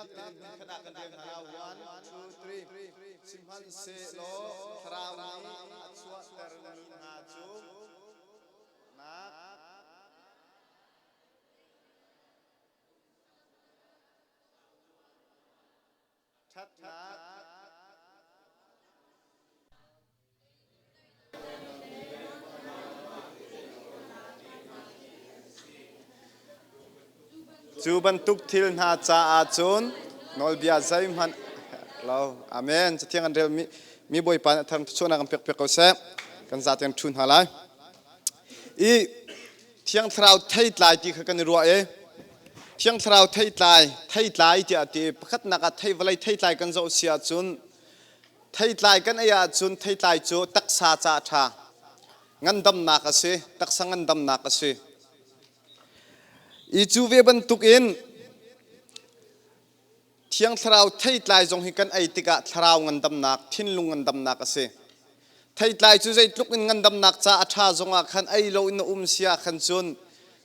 Dihlak tein hmunkhat ah kan rel hna lai. 1, 2, 3. Sihmanhsehlaw Thlarau nih a chuahtermi hna cu nak, ṭhatnak, Cu bantuk thil hna caah cun nawlbia zeihmanh lo. Amen. Cathiang an relmi mi Bawipa nih a thar thluachuahnak an pek piak ko seh. Kan zaten ṭhu hna lai. I Thiang Thlarau theitlai ti kha kan i ruah i Thiang Thlarau theitlai, theitlai tiah ti pakhatnak ah thei vawlei theitlai kan zoh si ahcun Theitlai kan ei ahcun theitlai cu taksa ca a ṭha. Ngandamnak a si, taksa ngandamnak a si. I cu ve bantukin Thiang Thlarau theitlai zong hi kan ei tikah thlarau ngandamnak, thinlung ngandamnak a si. Theitlai cu zeitluk in ngandamnak ca a ṭha zongah khan ei lo in na um si ah khan cun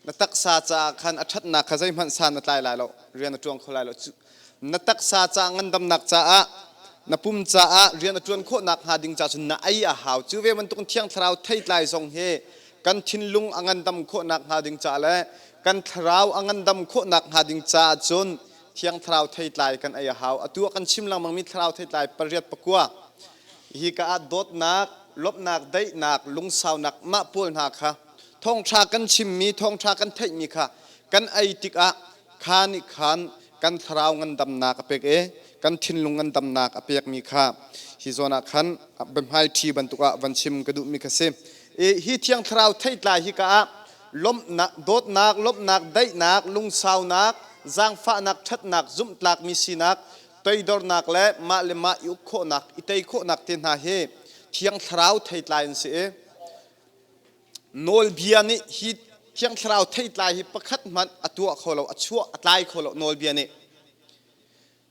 na taksa caah khan a ṭhatnak kha zeihmanh san na tlai lai lo, rian a ṭuan kho lai lo. Na taksa caah ngandamnak caah na pum caah rian a ṭuan khawhnak hnga ding caah cun na ei a hau. Cu ve bantuk Thiang Thlarau theitlai zong hi kan thinlung a ngandam khawhnak hnga ding caah le kan thlarau a ngandam khawhnak hnga ding caah cun Thiang Thlarau theitlai kan ei a hau. Atu ah kan chim lengmangmi Thlarau theitlai pariat pakua hi ka ah dawtnak, lawmhnak, daihnak, lungsaunak mah pawl hna kha thawngṭha kan chimmi, thawngṭha kan theihmi kha kan ei tikah kha nih khan kan thlarau ngandamnak a pek i kan thinlung ngandamnak a pekmi kha hi zawn ah khan biahmaiṭhi bantuk ah van chim ka duhmi kha si. I hi thiang thlarau theitlai hi ka ah lawmhnak, dawtnak, lawmhnak, daihnak, lungsaunak, zaangfahnak, ṭhatnak, zumhtlakmi sinak, toidornak le mah le mah i uk khawhnak, i tei khawhnak te hna hi thiang thlarau theitlai an si i nawlbia nih hi thiang thlarau theitlai hi pakhat hmanh a tuah kho lo, a chuah, a tlai kho lo nawlbia nih.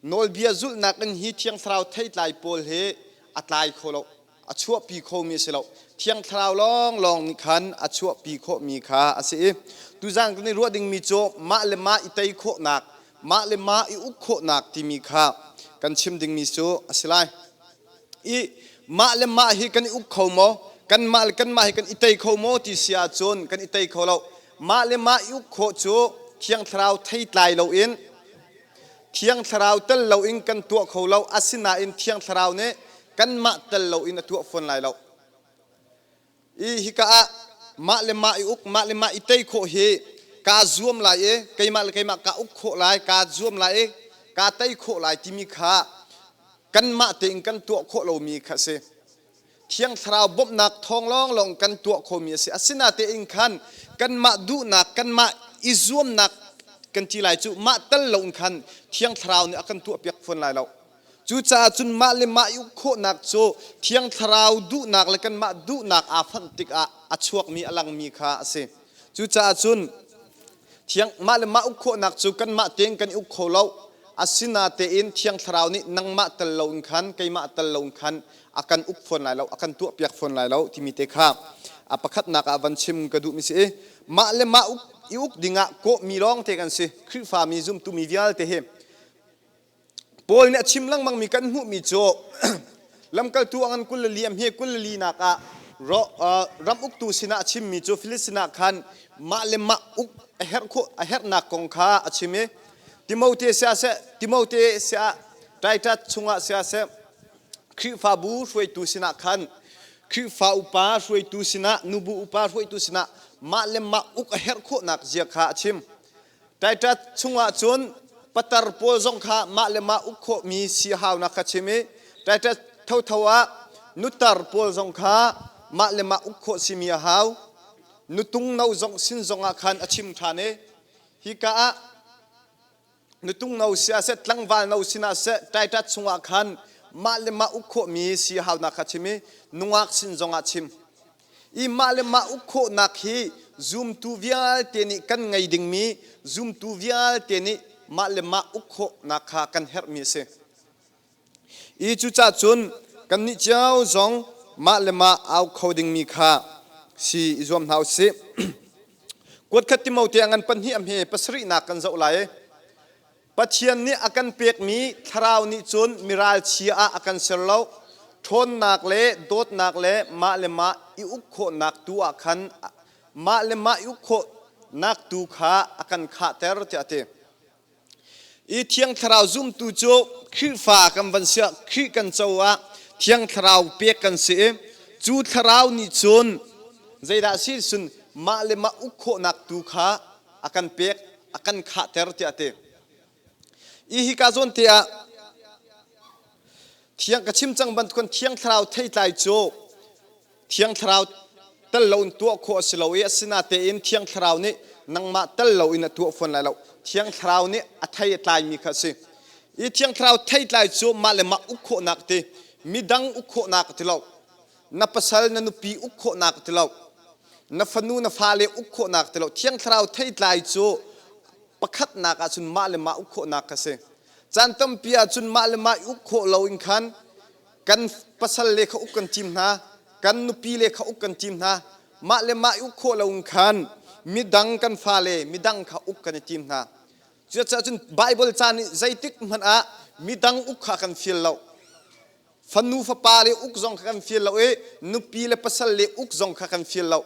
Nawlbia zulhnak in hi Thiang Thlarau theitlai pawl hi a tlai kho lo, a chuahpi khomi a si lo. Thiang Thlarau lawnglawng nih khan a chuahpi khawhmi kha a si i tuzaan kan i ruah dingmi cu mah le mah i tei khawhnak, mah le mah i uk khawhnak timi kha kan chim dingmi cu a si lai. I mah le mah hi kan i uk kho maw? Kanmah le kanmah hi kan i tei kho maw ti si ahcun kan i tei kho lo. Mah le mah i uk khawh cu Thiang Thlarau theitlai loin Thiang Thlarau tel loin kan tuah kho lo. Asinain Thiang Thlarau nih kanmah tel loin a tuah fawn lai lo. I hika ah mah le mah i uk, mah le mah i tei khawh hi kaa zuam lai i keimah le keimah kaa uk khawh lai, kaa zuam lai i kaa tei khawh lai timi kha kanmah tein kan tuah khawh lomi kha a si. Thiang Thlarau bawmhnak thawng lawnglawng kan tuah khawhmi a si. Asinatein khan kanmah duhnak, kanmah i zuamnak kan ti lai cu mah tal lo in khan Thiang Thlarau nih a kan tuahpiak fawn lai lo. Cucaah cun mah le mah i uk khawhnak cu Thiang Thlarau duhnak le kanmah duhnak aa fonh tikah a chuakmi a langmi kha a si. Cucaah cun Thiang mah le mah uk khawhnak cu kanmah tein kan i uk kho lo. Asinatein Thiang Thlarau nih nangmah tel loin khan keimah tel loin khan a kan uk fawn lai lo, a kan tuahpiak fawn lai lo timi te kha a pakhatnak ah van chim ka duhmi si i mah le mah uk i uk dingah kawhmi lawng te kan si. Khrihfami zumtumi vialte hi Paul nih a chim lengmangmi kan hmuhmi cu lamkaltu a ngan 24 a hme 24 nak ah ram uktu sinah a chimmi cu Filis sinah khan mah le mah uk a herh khawh a herhnak kong kha a chim i Timote siah seh Timote siah Titus chungah siah seh Khrihfabu hruaitu sinah khan Khrihfa upa hruaitu sinah nubu upa hruaitu sinah mah le mah uk a herh khawhnak zia kha a chim. Titus chungah cun patar pawl zong kha mah le mah uk khawhmi si haunak kha chim i Titus thotho ah nutar pawl zong kha mah le mah uk khawh simi a hau. Nutung no zong sin zongah khan a chim ṭhan i hika ah nutung no si ah seh tlangval no sinah seh Titus chungah khan mah le mah uk khawhmi si haunak kha chim i nungak sin zongah chim. I mah le mah uk khawhnak hi zumtu vialte nih kan ngei dingmi zumtu vialte nih mah le mah uk khawhnak kha kan herhmi a si. I cucaah cun kannih cio zong mah le mah au kho dingmi kha si i zuam hna usih. Kuat khat Timote a ngan pahnih a hme pasarihnak kan zoh lai. Pathian nih a kan pekmi thlarau nih cun miralchia ah a kan ser lo. Ṭhawnnak le dawtnak le mah le mah i uk khawhnak tu ah khan mah le mah i uk khawhnak tu kha a kan khahter tiah a ti. I Thiang Thlarau zumtu cu Khrihfa kan van si ah Khrih kan co ah Thiang Thlarau pek kan si i cu Thlarau nih cun zeidah a si cun mah le mah uk khawhnak tu kha a kan pek a kan khahter tiah a ti. I hika zawn te ah thiang ka chim cang bantukin Thiang Thlarau theitlai cu Thiang Thlarau tel loin tuah khawh a si lo i asinatein Thiang Thlarau nih nangmah tel loin a tuah fawn lai lo. Thiang Thlarau nih a thei a tlaimi kha a si. I Thiang Thlarau theitlai cu mah le mah uk khawhnak ti, midang uk khawhnak ti lo, na pasal na nupi uk khawhnak ti lo, na fanu na fale uk khawhnak ti lo. Thiang Thlarau theitlai cu pakhatnak ahcun mah le mah uk khawhnak kha si. Caan tampi ahcun mah le mah uk khawh loin khan kan pasal le kha uk kan tim hna kan nupi le kha uk kan tim hna mah le mah uk khawh lo in khan midang kan fale midang kha uk kan i tim hna cucaah cun Bible ca nih zeitik hmanh ah midang uk kha kan fial lo fanu fapa le uk zong kha kan fial lo i nupi le pasal le uk zong kha kan fial lo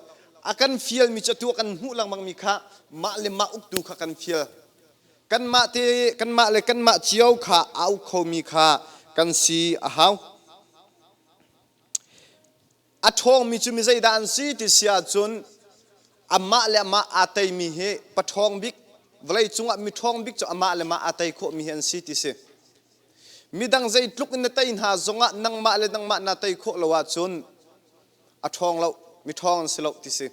a kan fialmi cu atu kan hmuh lengmang mi kha mah le mah uktu kha kan fial Kanmah te kanmah le kanmah cio kha aa uk khomi kha kan si a hau. A ṭhawngmi cu mi zeidah an si ti si ahcun amah le amah aa teimi hi paṭhawng bik vawlei cungah mi ṭhawng bik cu amah le mah aa tei khawhmi hi an si ti si. Midang zeitluk in na tei hna zongah nangmah le nangmah naa tei khawh lo ahcun a ṭhawng lo mi ṭhawng an si lo ti si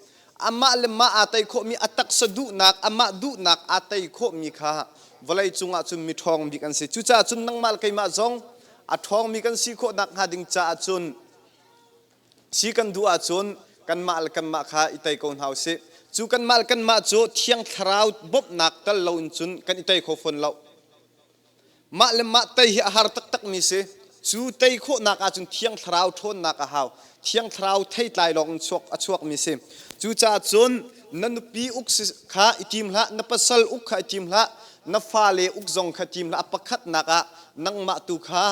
amah le mah aa tei khawhmi a taksa duhnak amah duhnak aa tei khawhmi kha vawlei cungah cun mi ṭhawng bik an si cucaah cun nangmah le keimah zong a ṭhawngmi kan si khawh nakhnga ding caah cun si kan duh ahcun kanmah le kanmah kha i tei ko hna usih cu kanmah le kanmah cu thiang thlarau bawmhnak tel loin cun kan i tei kho fawn lo Mah le mah tei hi a har taktakmi si. Cu tei khawhnak ahcun Thiang Thlarau ṭhawnnak a hau. Thiang Thlarau theitlai lawng in chuak a chuakmi si. Cucaah cun na nupi uk kha i tim hlah, na pasal uk kha i tim hlah, na fale uk zong kha tim hlah. A pakhatnak ah nangmah tu kha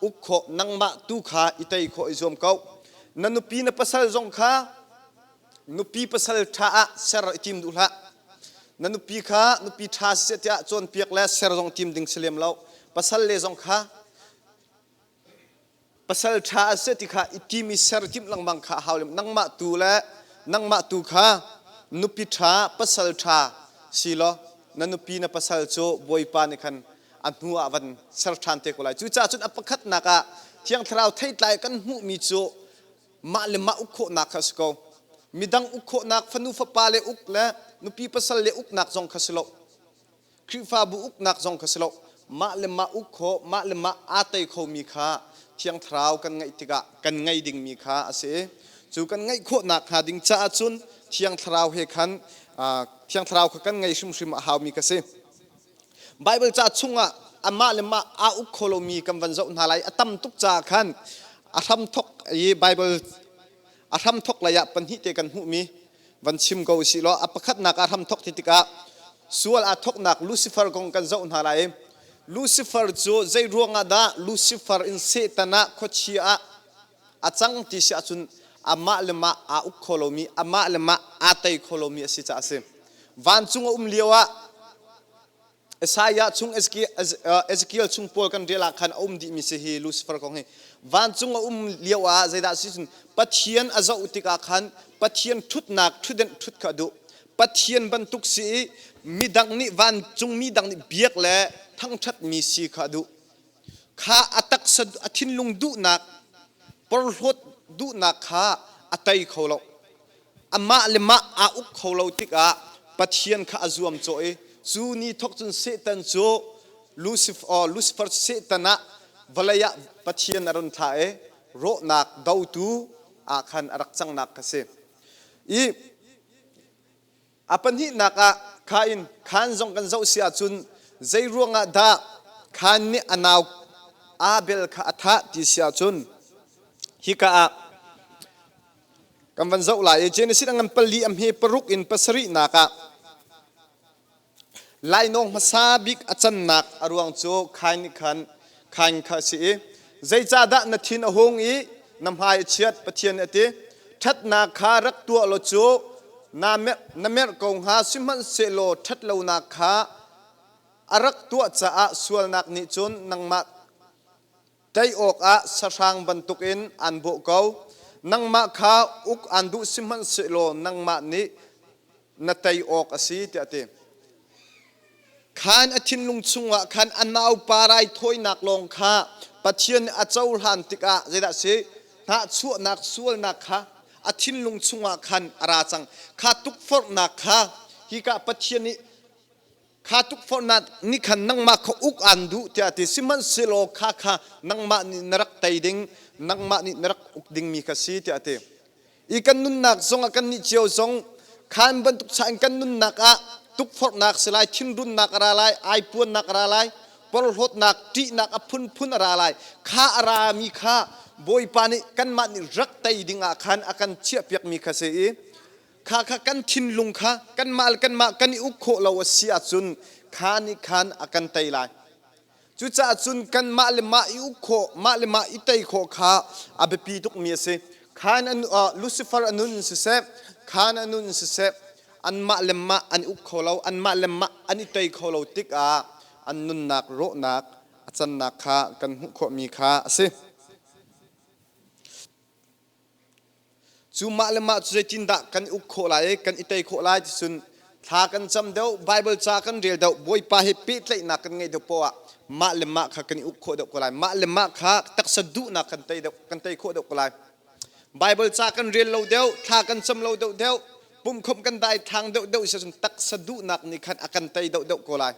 uk khawh, nangmah tu kha i tei khawh i zuam ko. Na nupi na pasal zong kha nupi pasal ṭha ah ser i tim duh hlah. Na nupi kha nupi ṭha siseh tiah cawnpiak le ser zong tim ding si lem lo. Pasal le zong kha pasal ṭha a si ti kha i tim i ser timh lengmang kha a hau lem. Nangmah tu le nangmah tu kha nupi ṭha pasal ṭha si law na nupi na pasal cu Bawipa nih khan a hnu ah van ser ṭhan te ko lai. Cucaah cun a pakhatnak ah Thiang Thlarau theitlai kan hmuhmi cu mah le mah uk khawhnak kha a si ko. Midang uk khawhnak, fanu fapa le uk le nupi pasal le uknak zong kha si lo. Khrihfabu uknak zong kha si lo. Mah le mah uk khawh, mah le mah aa tei khomi kha Thiang Thlarau kan ngeih tikah kan ngei dingmi kha a si. Cu kan ngeih khawhnak hnga ding caah cun Thiang Thlarau he khan Thiang Thlarau kha kan ngei hrimhrim a haumi kha si. Baibal ca chungah amah le mah aa uk kho lomi kan van zoh hna lai a tam tuk caah khan a hramthok i Baibal a hramthok lei ah pahnih te kan hmuhmi van chim ko usih law a pakhatnak ah hramthok ti tikah sual aa thoknak Lucifer kong kan zoh hna lai. Lucifer cu zei ruangah dah Lucifer in Satan ah khuachia ah a cang ti si ahcun amah le mah aa uk kho lomi amah le mah aa tei kho lomi a si caah a si. Vancung a um lio ah Isaiah chung Ezekiel chung pawl kan rel ah khan a um dihmi si hi Lucifer kong hi vancung a um lio ah zeidah si cun Pathian a zoh tikah khan Pathian ṭhutnak ṭhutdenh ṭhut kha a duh Pathian bantuk si i midang nih vancung mi dang nih biak le thangṭhatmi si kha a duh kha a taksa a thinlung duhnak porhlawt duhnak kha a tei kho lo amah le mah aa uk kho lo tikah Pathian kha a zuamcawh i cu ni thawk cun Satan cu Lucifer Satan ah vawlei ah Pathian a run thlah i rawhnak dotu ah khan a rak cangnak kha si. I A pahnihnak ah Kain khaan zong kan zoh si ahcun zei ruangah dah Khaan nih a nau Abel kha a thah ti si ahcun hika ah kan van zoh lai i Genesis a ngan pali a hme paruk in pasarihnak ah. Lainawng hmasa bik a cannak a ruang cu Khain nih khan Khain kha a si i zeicahdah na thin a hung i na hmai a chiat Pathian nih a ti. Ṭhatnak kha rak tuah law cu na merh ko hnga sihmanhsehlaw ṭhatlonak kha a rak tuah caah sualnak nih cun nangmah Tei awkah sahrang bantukin aan bawh ko. Nangmah kha uk aan duh sihmanhsehlaw nangmah nih na tei awk a si tiah a ti. Khan a thinlung chungah khan a naupa raithawinak lawng kha Pathian nih a cohlan tikah zeidah a si? Hnahchuahnak sualnak kha a thinlung chungah khan a ra cang. Kha tukforhnak kha hika Pathian nih Kha tukforhnak nih khan nangmah kha uk aan duh tiah a ti. Sihmanhsehlaw kha kha nangmah nih na rak tei ding, nangmah nih na rak uk dingmi kha si tiah a ti. I kan nunnak zongah kannih cio zong khan bantuk cha in kan nunnak ah tukforhnak si lai, thinrunnak a ra lai, aipuannak a ra lai, porhlawtnak, ṭihnak a phunphun a ra lai. Kha a rami kha Bawipa nih kanmah nih rak tei ding ah khan a kan chiahpiakmi kha si i Kha kha kan thinlung kha kanmah le kanmah kan i uk khawh lo a si ahcun kha nih khan a kan tei lai. Cucaah cun kanmah le mah i uk khawh, mah le mah i tei khawh kha a biapi tukmi a si. Khan an, uh, Lucifer a nun in siseh, khan a nun in siseh, anmah le mah an i uk kho lo, anmah le mah an i tei kho lo tikah an nunnak rawhnak a cannak kha kan hmuh khawhmi kha a si. Cu mah le mah cu zeitindah kan i uk khawh lai i kan i tei khawh lai ti cun thla kan cam deuh, Baibal ca kan rel deuh, Bawipa he pehtlaihnak kan ngeih deuh poah ah mah le mah kha kan i uk khawh deuh ko lai. Mah le mah kha taksa duhnak kan tei deuh, kan tei khawh deuh ko lai. Baibal ca kan rel lo deuh, thla kan cam lo deuh deuh, pumkhawmh kan dai thang deuh deuh si cun taksa duhnak nih khan a kan tei deuh deuh ko lai.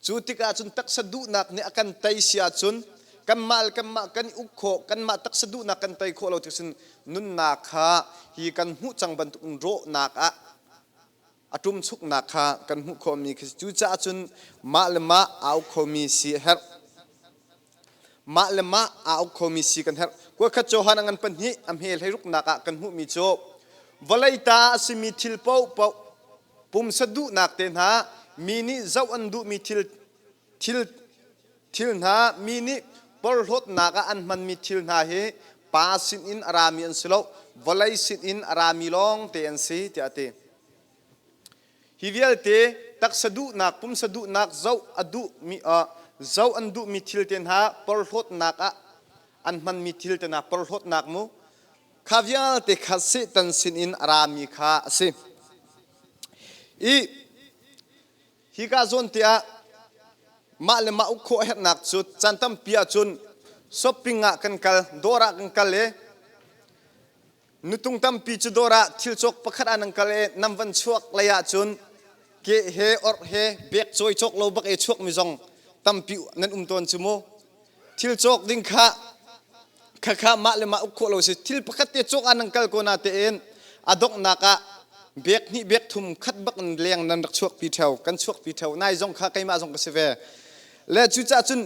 Cu tikah cun taksa duhnak nih a kan tei si ahcun kanmah le kanmah kan i uk khawh, kanmah taksa duhnak kan tei khawh lo tik cun nunnak kha hi kan hmuh cang bantukin rawhnak ah a ṭumchuknak kha kan hmuh khawhmi khi si. Cucaah cun mah le mah aa uk khomi si a herh. Mah le mah aa uk khomi si kan herh. Kuakhat Johan a ngan pahnih a hme hleiruknak ah kan hmuhmi cu vawlei ta a simi thil paohpaoh pumsa duhnak te hna mi nih zoh an duhmi thil thil thil hna mi nih porhlawtnak ah an hmanmi thil hna hi pa sinin a rami an si lo vawlei sinin a rami lawng te an si tiah a ti hi vialte taksa duhnak pumsa duhnak zoh a duhmi zoh an duhmi thil te hna porhlawtnak ah an hmanmi thil te hna porhlawtnak mu Kha vialte kha Satan sinin a rami kha a si. I hika zawn tiah mah le mah uk khawh a herhnak cu caan tampi ahcun shopping ah kan kal, dawr ah kan kal i nutung tampi cu dawr ah thil cawk pakhat ah nan kal i nan van chuak lei ahcun ke he orh he bek cawi cawk lo bak i chuakmi zong tampi nan um tawn cu mu. Thil cawk ding kha khakha mah le mah uk khawh lo si. Thil pakhat te cawk ah nan kal ko na tein a donghnak ah bek hnih bek thum khat bak in leng nan rak chuak pi theo kan chuak pi theo nai zong kha keimah zong ka si ve le cucaah cun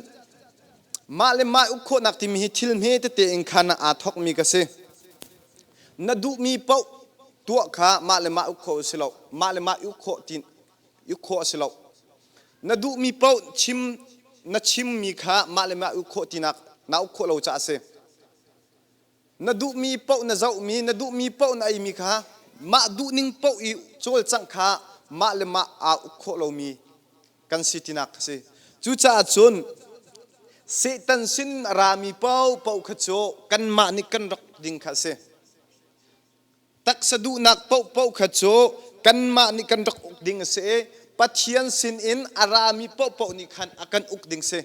mah le mah uk khawhnak timi hi thil hme tete in khan aa thawkmi ka si na duhmi paoh tuah kha mah le mah uk khawh si lo mah le mah uk khawh ti uk khawh a si lo Na duhmi paoh chim na chimmi kha mah le mah uk khawh tinak na uk khawh lo caah a si. Na duhmi paoh na zohmi, na duhmi paoh na eimi kha mah duhning paoh i cawlcangh kha mah le mah aa uk khawh lomi kan si tinak a si. Cucaah cun Satan sin a rami paohpaoh kha cu kanmah nih kan rak ding kha a si. Taksa duhnak paohpaoh kha cu kanmah nih kan rak uk ding a si i Pathian sinin a rami paohpaoh nih khan a kan uk ding si.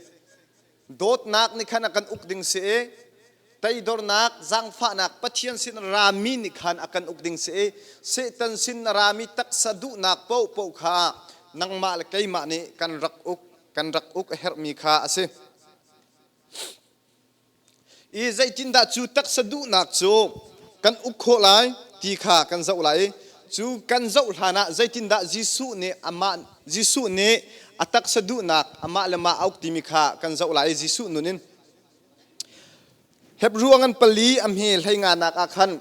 Dawtnak nih khan a kan uk ding si i teidornak, zaangfahnak Pathian sin a rami nih khan a kan uk ding si i Satan sin a rami taksa duhnak paohpaoh kha nangmah le keimah nih kan rak uk kan rak uk a herhmi kha a si. I zeitindah cu taksa duhnak cu kan uk khawh lai ti kha kan zoh lai i cu kan zoh hlanah zeitindah Jesuh nih amah Jesuh nih a taksa duhnak amah le mah a uk timi kha kan zoh lai i Jesuh nun in Hebru a ngan pali a hme hlei nganak ah khan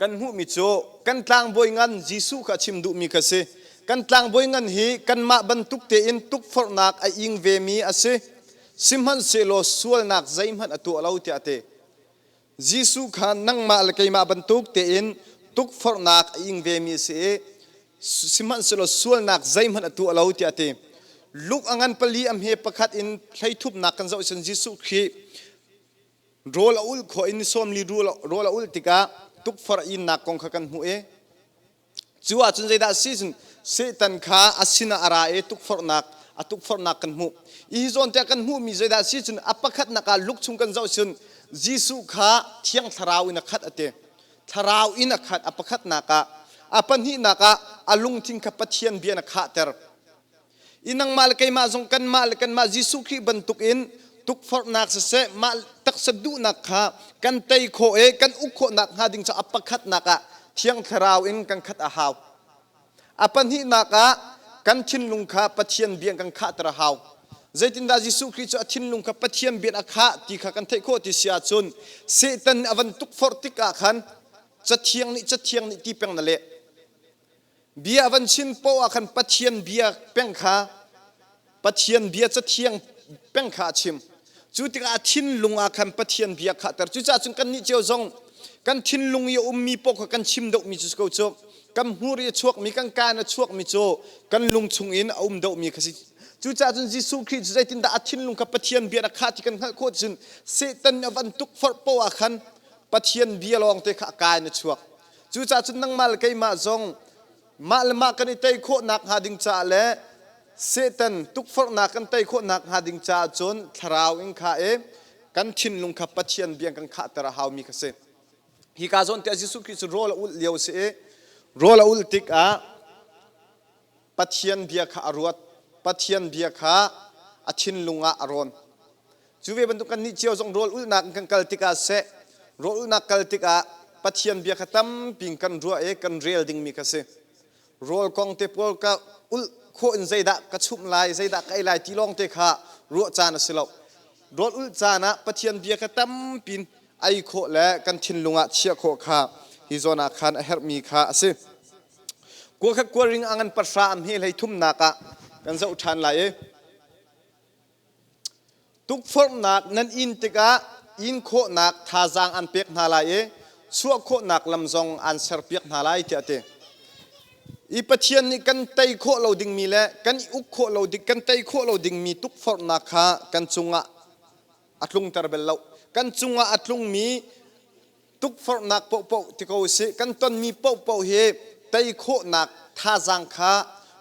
kan hmuhmi cu kan tlangbawi ngan Jesuh kha a chim duhmi kha si. Kan tlangbawi ngan hi kanmah bantuk tein tukforhnak a ing vemi a si. Sihmanhsehlaw sualnak zeihmanh a tuah lo tiah a ti. Jesuh kha nangmah le keimah bantuk tein tukforhnak a ing vemi a si i sihmanhsehlaw sualnak zeihmanh a tuah lo tiah a ti. Luke a ngan pali a hme pakhat in hleithupnak kan zoh cun Jesuh Khrih rawl a ulh khawh in ni sawmli rawl a ulh tikah tukforh a innak kong kha kan hmuh i Cu ahcun zeidah a si cun Satan kha a sinah a ra i tukforhnak a tukforhnak kan hmuh. Hi zawn tiah kan hmuhmi zeidah a si cun a pakhatnak ah Luke chung kan zoh cun Jesuh kha Thiang Thlarau in a khat a ti. Thlarau in a khat a pakhatnak ah. A pahnihnak ah a lungthin kha Pathian bia in a khahter. I nangmah le keimah zong kanmah le kanmah Jesuh Khrih bantukin tukforhnak siseh mah taksa duhnak kha kan tei khawh i kan uk khawhnak hnga ding cu a pakhatnak ah Thiang Thlarau in kan khat a hau. A pahnihnak ah kan thinlung kha Pathian bia kan khahter a hau. Zeitindah Jesuh Khrih cu a thinlung kha Pathian bia a khah ti kha kan theih khawh ti si ahcun Satan nih a van tukforh tikah khan Cathiang nih Cathiang nih ti peng na leh. Bia van chim poah ah khan Pathian bia peng kha Pathian bia cathiang peng kha a chim. Cu tikah a thinlung ah khan Pathian bia khahter. Cucaah cun kannih cio zong kan thinlung i a ummi paoh kha kan chim deuhmi cu si ko cu. Kan hmur i a chuakmi, kan kaan a chuakmi cu kan lung chungin a um deuhmi kha si. Cucaah cun Jesuh Khrih cu zeitindah a thinlung kha Pathian bia a khah ti kan hngalh khawh cun Satan nih a van tukforh poah ah khan Pathian bia lawngte kha a kaa in a chuak. Cucaah cun nangmah le keimah zong mah le mah kan i tei khawh nakhnga ding caah le Satan tukforhnak kan tei khawh nakhnga ding caah cun thlarau in kha i kan thinlung kha Pathian bia kan khahter a haumi kha si. Hi ka zawn tiah Jesuh Khrih cu rawl a ulh lio a si i rawl a ulh tikah Pathian bia kha a ruat. Pathian bia kha a thinlung ah a rawn. Cu ve bantuk kannih cio zong rawl ulhnak in kan kal tikah seh, rawl ulhnak kal tikah Pathian bia kha tampi in kan ruah i kan rel dingmi kha si. Rawl kong te pawl ka ulh khawh in zeidah ka chumh lai, zeidah ka ei lai ti lawng te kha ruah caan a si lo. Rawl ulh caan ah Pathian bia kha tampi in ei khawh le kan thinlung ah chiah khawh kha hi zawn ah khan a herhmi kha a si. Kuakhat kuaring a ngan pahra a hme hlei thumnak ah kan zoh ṭhan lai i Tukforhnak nan in tikah in khawhnak thazaang an pek hna lai i chuah khawhnak lam zong aan serpiak hna lai tiah a ti. I Pathian nih kan tei khawh lo dingmi le kan i uk khawh lo ding kan tei khawh lo dingmi tukforhnak kha kan cungah a tlungter bal lo. Kan cungah a tlungmi tukforhnak paohpaoh ti ko usih kan tonmi paohpaoh hi tei khawhnak thazaang kha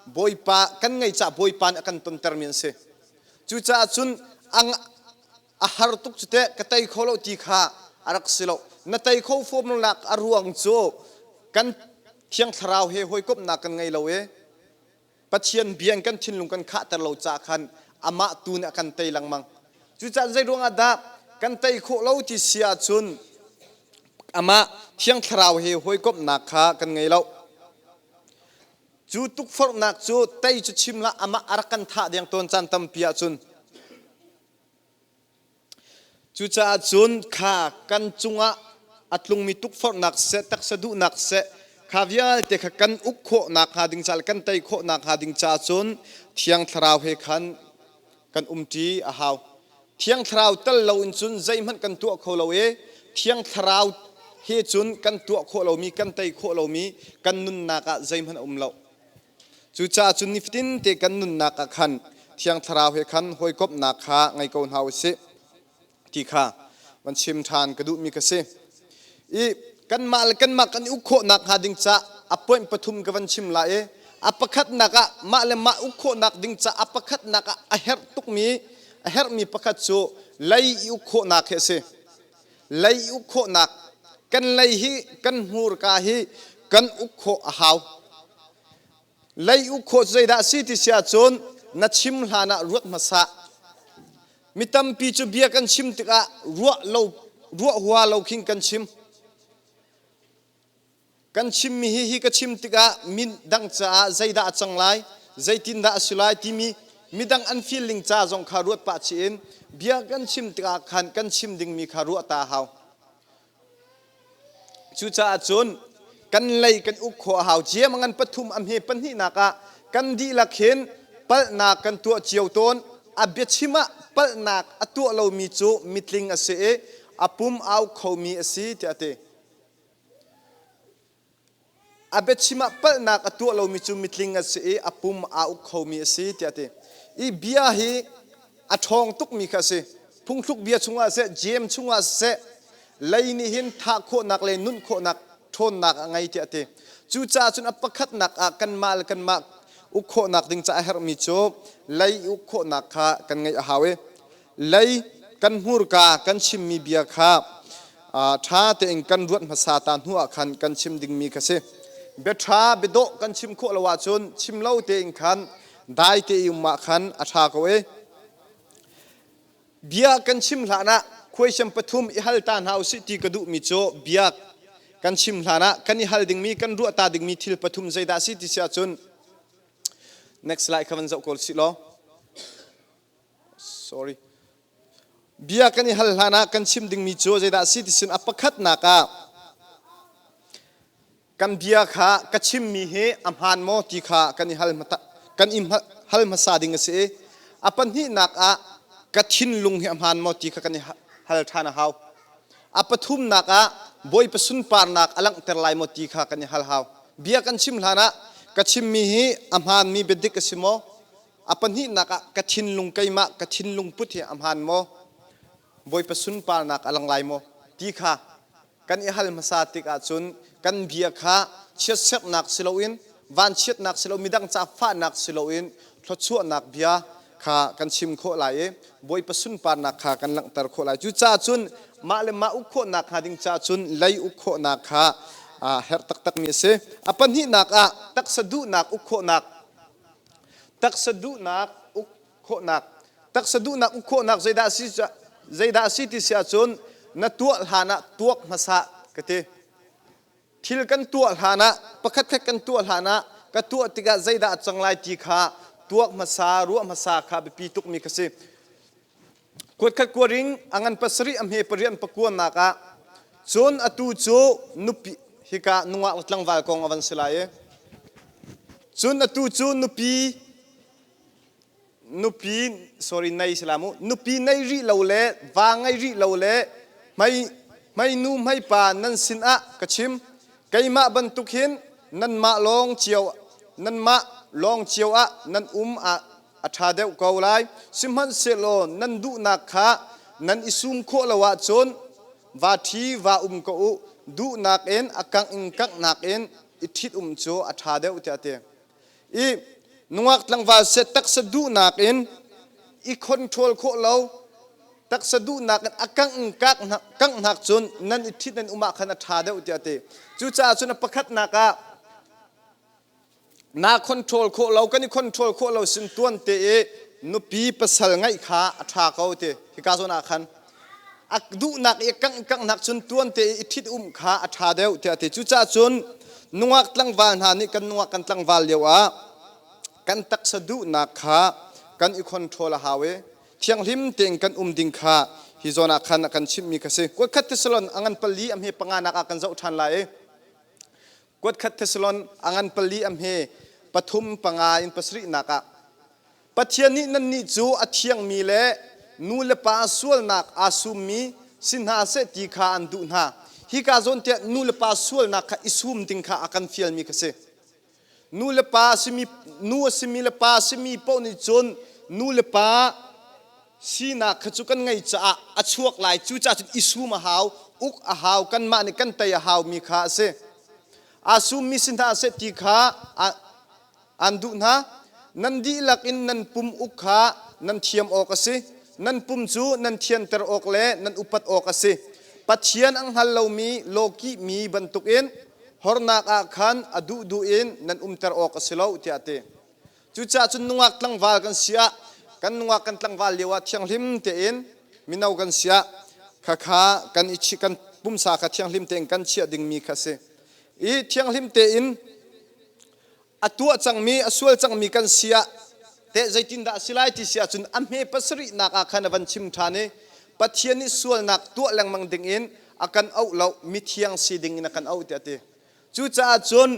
Bawipa kan ngei caah Bawipa nih a kan tontermi an si. Cucaah cun a har tuk cu teh ka tei kho lo ti kha a rak si lo. Na tei kho fom lonak a ruang cu kan Thiang Thlarau he hawikomhnak kan ngei lo i Pathian bia in kan thinlung kan khahter lo caah khan amah tu nih a kan tei lengmang. Cucaah zei ruangah dah kan tei khawh lo ti si ahcun amah Thiang Thlarau he hawikomhnak kha kan ngei lo. Cu tukforhnak cu tei cu chim hlah amah a rak kan thah deng tawn caan tampi ahcun Cucaah cun kha kan cungah a tlungmi tukforhnak siseh, taksa duhnak siseh, kha vialte kha kan uk khawh nakhnga ding ca le kan tei khawh nakhnga ding caah cun Thiang Thlarau he khan kan umṭi a hau. Thiang Thlarau tel loin cun zeihmanh kan tuah kho lo i Thiang Thlarau he cun kan tuah khawh lomi, kan tei khawh lomi kan nunnak ah zeihmanh a um lo. Cucaah cun nifatin te kan nunnak ah khan Thiang Thlarau he khan hawikomhnak kha ngei ko hna u sih ti kha van chim ṭhan ka duhmi ka si. I kanmah le kanmah kan i uk khawhnak hnga ding ca a point pathum ka van chim lai i a pakhatnak ah mah le mah uk khawhnak ding ca a pakhatnak ah a herh tukmi a herhmi pakhat cu lei i uk khawhnak hi a si. Lei i uk khawhnak kan lei hi kan hmurka hi kan uk khawh a hau. Lei uk khawh cu zeidah a si ti si ahcun na chim hlan ah ruat hmasa. Mi tampi cu bia kan chim tikah ruah lo ruah hua lo khin kan chim. Kan chimmi hi hi ka chim tikah midang caah zeidah a cang lai, zeitindah a si lai timi midang an feeling ca zong kha ruat pah chih in bia kan chim tikah khan kan chim dingmi kha ruah ta a hau. Cucaah cun. Kan lei kan uk khawh a hau. Ciam a ngan pathum a hme pahnihnak ah kan dihlak hin palhnak kan tuah cio tawn. A biachim ah palhnak a tuah lomi cu mitling a si i a pum au khomi a si tiah a ti. A biachim ah palhnak a tuah lomi cu mitling a si i a pum aa uk khomi a si tiah a ti. I bia hi a ṭhawng tukmi kha a si. Phungthluk bia chungah siseh, Jeim chungah siseh, lei nih hin thah khawhnak le nunh khawhnak ṭhawnnak a ngei tiah a ti. Cucaah cun a pakhatnak ah kanmah le kanmah uk khawhnak ding caah a herhmi cu lei uk khawhnak kha kan ngeih a hau i lei kan hmurka kan chimmi bia kha ṭha tein kan ruat hmasa ta hnu ah khan kan chim dingmi kha si. Bia ṭha biadawh kan chim khawh lo ahcun chim lo tein khan dai te i um ah khan a ṭha ko i bia kan chim hlan ah khuaisem pathum i hal ta hna usih ti ka duhmi cu bia kan chim hlan ah kan i hal dingmi kan ruah ta dingmi thil pathum zeidah si ti si ahcun next slide kha van zoh ko sih law. Sorry. Bia kan i hal hlan ah kan chim dingmi cu zeidah a si ti sin a pakhatnak ah kan bia kha ka chimmi hi a hmaan maw ti kha kan i hal kan i hal hmasa ding a si i a pahnihnak ah ka thinlung hi a hmaan maw ti kha kan i hal ṭhan a hau. A pathumnak ah Bawipa sunparnak a langhter lai maw ti kha kan i hal hau. Bia kan chim hlan ah ka chimmi hi a hmaanmi biadik a si maw? A pahnihnak ah ka thinlung keimah ka thinlung put hi a hmaan maw? Bawipa sunparnak a lang lai maw? ti kha kan i hal hmasa tik ahcun kan bia kha chiatserhnak si loin vanchiatnak si lo midang ca fahnak si loin thluachuahnak bia kha kan chim khawh lai i Bawipa sunparnak kha kan langhter khawh lai. Cucaah cun mah le mah uk khawhnak hnga ding caah cun lei uk khawhnak kha herh taktakmi a si. A pahnihnak ah taksa duhnak uk khawhnak. Taksa duhnak uk khawhnak. Taksa duhnak uk khawhnak zeidah si zeidah si ti si ahcun na tuah hlan ah tuak hmasa ka ti. Thil kan tuah hlan ah pakhatkhat kan tuah hlan ah ka tuah tikah zeidah a cang lai ti kha tuak hmasa ruah hmasa kha biapi tukmi ka si. Kuatkhat kuaring a ngan pasarih a hme pariat pakuanak ah cun atu cu nupi hika nungak le tlangval kong a van si lai i cun atu cu nupi nupi sorry nei si la mu nupi nei rih lo le va ngei rih lo le hmei hmei nu hmei pa nan sin ah ka chim keimah bantuk hin nanmah lawng cio nanmah lawng cio ah nan um ah a ṭha deuh ko lai. Sihmanhsehlaw nan duhnak kha nan i sum khawh lo ahcun va ṭhi va um ko u. Duhnak in a kangh in kanghnak in i ṭhit um cu a ṭha deuh tiah a ti. I nungak tlangval seh taksa duhnak in i control khawh lo taksa duhnak in a kangh in kanghnak cun nan i ṭhit nan um ah khan a ṭha deuh tiah a ti. Cucaah cun a pakhatnak ah Na control khawh lo kan i control khawh lo sin tuan te i nupi pasal ngeih kha a ṭha ko ti hika zawn ah khan a duhnak i kangh kanghnak cun tuan te i ṭhit um kha a ṭha deuh tiah a ti. Cucaah cun nungak tlangval hna nih kan nungak kan tlangval lio ah kan taksa duhnak kha kan i control a hau i thianghlim tein kan um ding kha hi zawn ah khan a kan chimhmi kha si. Kuatkhat Thessalon a ngan pali a hme panga nak ah kan zoh ṭhan lai i Kuatkhat Thessalon a ngan pali a hme pathum panga in pasarihnak ah Pathian nih nannih cu a thiangmi le nu le pa sualnak aa summi si hna seh ti kha an duh hna. Hika zawn tiah nu le pa sualnak kha i sum ding kha a kan fialmi kha si. Nu le pa simi nu a simi le pa simi paoh nih cun nu le pa sinak kha cu kan ngei caah a chuak lai. Cucaah cun i sum a hau, uk a hau, kanmah nih kan tei a haumi kha a si. Aa summi si hna seh ti kha an duh hna. Nan dihlak in nan pum uk kha nan thiam awk a si. Nan pum cu nan thianter awk le nan upat awk a si. Pathian a hngal lomi lawkihmi bantukin hornak ah khan a duhduh in nan umter awk a si lo tiah a ti. Cucaah cun nungak tlangval kan si ah kan nungak kan tlangval lio ah thianghlim tein mino kan si ah khakha kan i kan pumsa kha thianghlim tein kan chiah dingmi kha si. I thianghlim tein a tuah cangmi a sual cangmi kan si ah teh zeitindah a si lai ti si ahcun a hme pasarihnak ah khan a van chim ṭhan i Pathian nih sualnak tuah lengmang dingin a kan auh lo mithiang si dingin a kan auh tiah a ti. Cucaah cun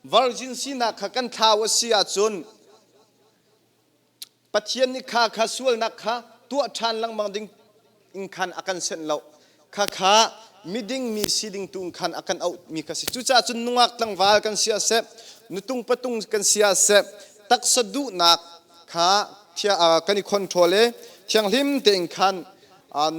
virgin sinak kha kan thlau a si ahcun Pathian nih kha kha sualnak kha tuah ṭhan lengmang ding in khan a kan senh lo. Kha kha miding mi si ding tu in khan a kan auhmi kha si. Cucaah cun nungak tlangval kan si ah seh, nutung patung kan si ah seh, taksa duhnak kha kan i control i thianghlim tein khan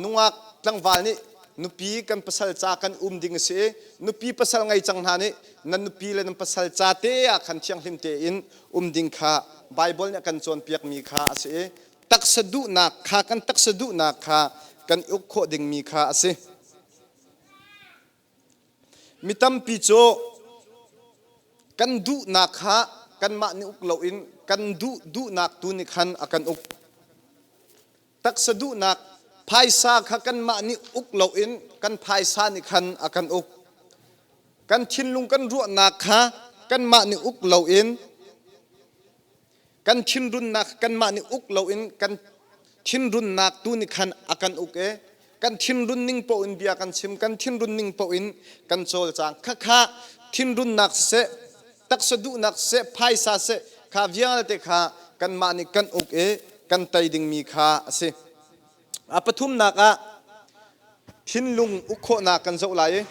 nungak tlangval nih nupi kan pasal ca kan um ding a si i nupi pasal ngei cang hna nih nan nupi le nan pasal ca te ah khan thianghlim tein um ding kha Baibal nih a kan cawnpiakmi kha a si i taksa duhnak kha kan taksa duhnak kha kan uk khawh dingmi kha a si. Mi tampi cu kan duhnak kha kanmah nih uk loin kan duh duhnak tu nih khan a kan uk. Taksa duhnak phaisa kha kanmah nih uk loin kan phaisa nih khan a kan uk. Kan thinlung kan ruahnak kha kanmah nih uk loin kan thinrunnak kanmah nih uk loin kan thinrunnak tu nih khan a kan uk i kan thinrun ning paoh in bia kan chim, kan thinrun ning paoh in kan cawlcang. Khakha thinrunnak siseh, taksa duhnak siseh, phaisa siseh, kha vialte kha kanmah nih kan uk i kan tei dingmi kha a si. A pathumnak ah thinlung uk khawhnak kan zoh lai i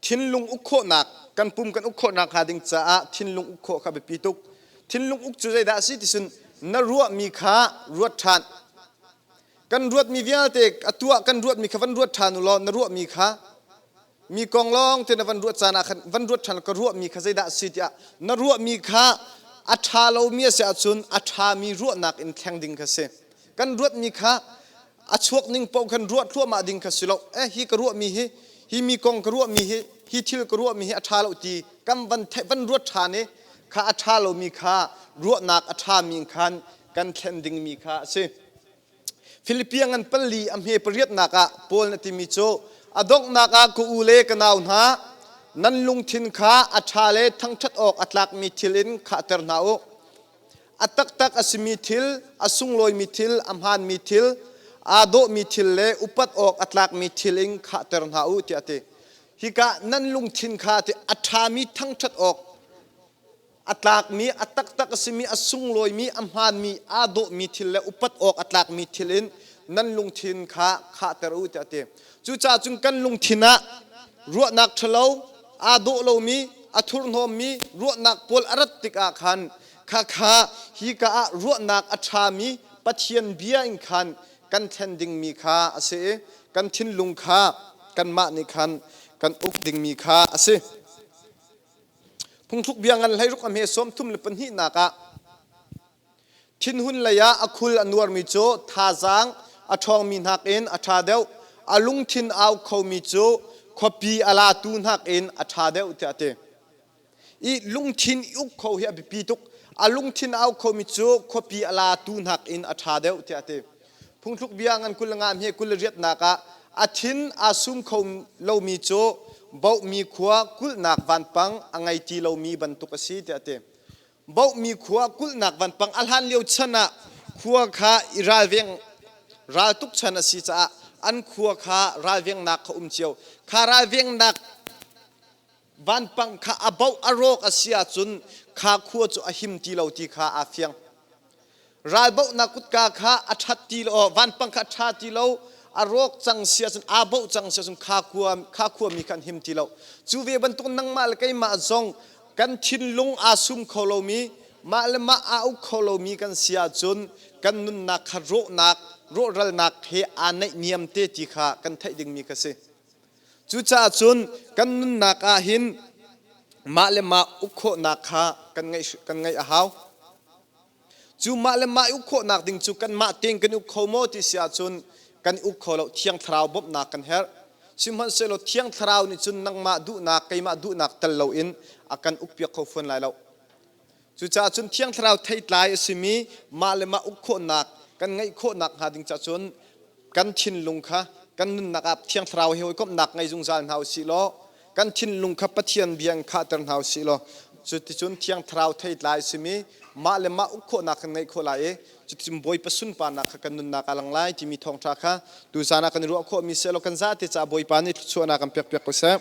thinlung uk khawhnak kan pum kan uk khawhnak hnga ding caah thinlung uk khawh kha biapi tuk. Thinlung uk cu zeidah a si ti cun na ruahmi kha ruat ṭhan. Kan ruatmi vialte a tuah kan ruatmi kha van ruat ṭhan u law na ruahmi kha mi kong lawng te na van ruat caan ah khan van ruat ṭhan ka ruahmi kha zeidah a si tiah na ruahmi kha a ṭha lomi a si ahcun a ṭhami ruahnak in thleng ding kha si. Kan ruatmi kha a chuak ning paoh khan ruah thluahmah ding kha si lo. Eh hi ka ruahmi hi hi mi kong ka ruahmi hi hi thil ka ruahmi hi a ṭha lo ti kan van van ruat ṭhan i kha a ṭha lomi kha ruahnak a ṭhami khan kan thlen dingmi kha a si. Philippi ngan pali a hme pariatnak ah Paul na timi cu a donghnak ah ka u le ka nau hna nan lungthin kha a ṭha le thangṭhat awk a tlakmi thil in khahter hna u. A taktak a simi thil, a sunglawimi thil, a hmaanmi thil, aa dawhmi thil le upat awk a tlakmi thil in khahter hna u tiah a ti. Hika nan lungthin kha ti a ṭhami thangṭhat awk a tlakmi, a taktak a simi, a sunglawimi, a hmaanmi, aa dawhmi thil le upat awk a tlakmi thil in nan lungthin kha khahter u tiah a ti. Cucaah cun kan lungthin ah ruahnak ṭhalo, aa dawh lomi, a thurhnawmmi ruahnak pawl a rat tikah khan khakha hika ah ruahnak a ṭhami Pathian bia in khan kan thlen dingmi kha a si i kan thinlung kha kanmah nih khan kan uk dingmi kha a si. Phungthluk bia ngan 16 a hme 32 nak ah thinhun lei ah a khul a nuarmi cu thazaang a ṭhawngmi nakin a ṭha deuh, a lungthin au khomi cu khuapi a latu nakin a ṭha deuh tiah a ti. I lungthin i uk kho hi a biapi tuk. A lungthin au khomi cu khuapi a latu nakin a ṭha deuh tiah a ti. Phungthluk bia ngan 25 hme 28 nak ah a thin aa sum kho lomi cu bohmi khua kulhnak vanpang a ngei ti lomi bantuk a si tiah a ti. Bohmi khua kulhnak vanpang a hlan lio chan ah khua kha i ralveng raltuk chan a si caah an khua kha ralvengnak kha um cio. Kha ralvengnak vanpang kha a boh a rawk a si ahcun kha khua cu a him ti lo ti kha aa fiang. Ralbohnak kutka kha a ṭhat ti lo, vanpang kha a ṭha ti lo, a rawk cang si ahcun aa boh cang si ahcun kha khua kha khuami kha an him ti lo. Cu ve bantuk nangmah le keimah zong kan thinlung aa sum kho lomi, mah le mah aa uk kho lomi kan si ahcun kan nunnak kha rawhnak, rawhralnak he aa naihniam te ti kha kan theih dingmi kha si. Cucaah cun kan nunnak ah hin mah le mah uk khawhnak kha kan ngeih kan ngeih a hau. Cu mah le mah uk khawhnak ding cu kanmah tein kan uk kho maw ti si ahcun kan uk kho lo. Thiang Thlarau bawmhnak kan herh. Sihmanhsehlaw Thiang Thlarau nih cun nangmah duhnak, keimah duhnak tel loin a kan ukpiak kho fawn lai lo. Cucaah cun Thiang Thlarau theitlai a simi mah le mah uk khawhnak kan ngeih khawhnak hnga ding caah cun kan thinlung kha kan nunnak ah Thiang Thlarau he hawikomhnak ngei zungzal hna u sih law kan thinlung kha Pathian bia in khahter hna u sih law cuticun Thiang Thlarau theitlai a simi mah le mah uk khawhnak kan ngeih khawh lai i cuticun Bawipa sunparnak kha kan nunnak ah lang lai timi thawngṭha kha tuzan ah kan i ruah khawhmi seh law kan zate caah Bawipa nih thluachuahnak kan pekpiak ko seh.